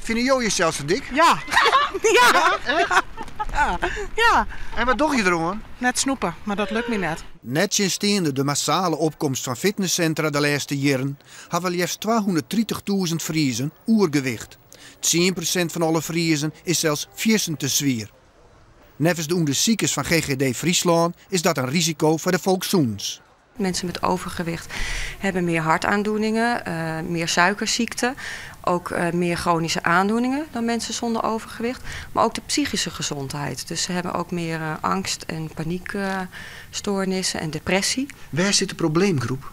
Fine jo jesels te dik? Ja. Ja. Ja. Ja. En wat dogge je deroan? Net snoepe, mar dat lukt my net. Nettsjinsteande de massale opkomst fan fitnesssintra de lêste jierren, hawwe leafst 230.000 Friezen oergewicht. 10% fan alle Friezen is sels fierstente swier. Neffens de ûndersikers fan GGD Fryslân is dat in risiko foar de folkssûnens. Mensen met overgewicht hebben meer hartaandoeningen, meer suikerziekte, ook meer chronische aandoeningen dan mensen zonder overgewicht. Maar ook de psychische gezondheid. Dus ze hebben ook meer angst- en paniekstoornissen en depressie. Wêr sit de probleemgroep?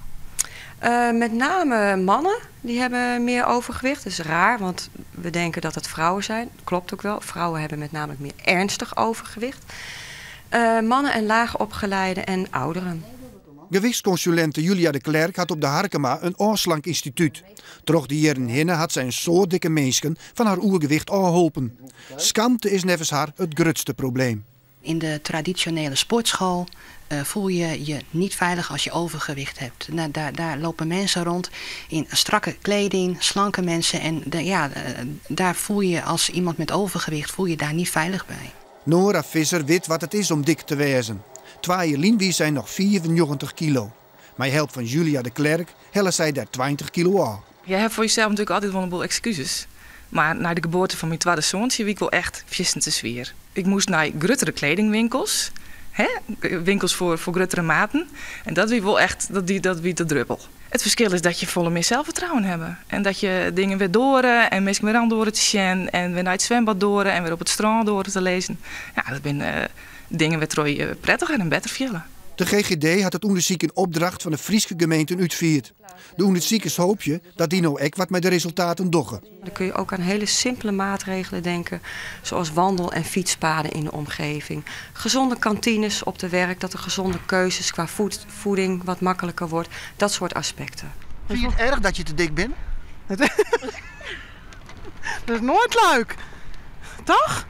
Met name mannen, die hebben meer overgewicht. Dat is raar, want we denken dat het vrouwen zijn. Klopt ook wel. Vrouwen hebben met name meer ernstig overgewicht. Mannen en laagopgeleide en ouderen. Gewichtskonsulinte Julia de Klerk hat op De Harkema in ôfslankynstitút. Troch de jierren hinne hat sy in soad dikke minsken fan har oergewicht ôfholpen. Skamte is neffens har it grutste probleem. In de traditionele sportschool voel je je niet veilig als je overgewicht hebt. Nou, daar lopen mensen rond in strakke kleding, slanke mensen. En ja, daar voel je als iemand met overgewicht voel je daar niet veilig bij. Nora Visser wit wat it is om dik te wêzen. Twa jier lyn wie sy noch 95 kilo. Mei help fan Julia de Klerk helle sy dêr 20 kilo ôf. Je hebt voor jezelf natuurlijk altijd wel een boel excuses. Maar nei de geboarte fan myn twadde soantsje wie ik wol echt fierstente swier. Ik moast nei gruttere kledingwinkels, hè, winkels foar gruttere maten. En dat wie wol echt, dat wie de druppel. It ferskil is dat je folle mear selsfertrouwen hawwe. En dat je dingen wer doare en minsken wer oan doare te sjen. En wer nei it swimbad doare en wer op it strân doare te lizzen. Ja, dat binne dingen wêrtroch je je prettiger en better fiele. De GGD hat it ûndersyk yn opdracht fan de Fryske gemeenten útfierd. De ûndersikers hoopje dat dy no ek wat mei de resultaten dogge. Dan kun je ook aan hele simpele maatregelen denken, zoals wandel- en fietspaden in de omgeving. Gezonde kantines op de werk, dat de gezonde keuzes qua voeding wat makkelijker wordt. Dat soort aspecten. Fynst it erch dat je te dik bent? Dat is noait leuk, toch?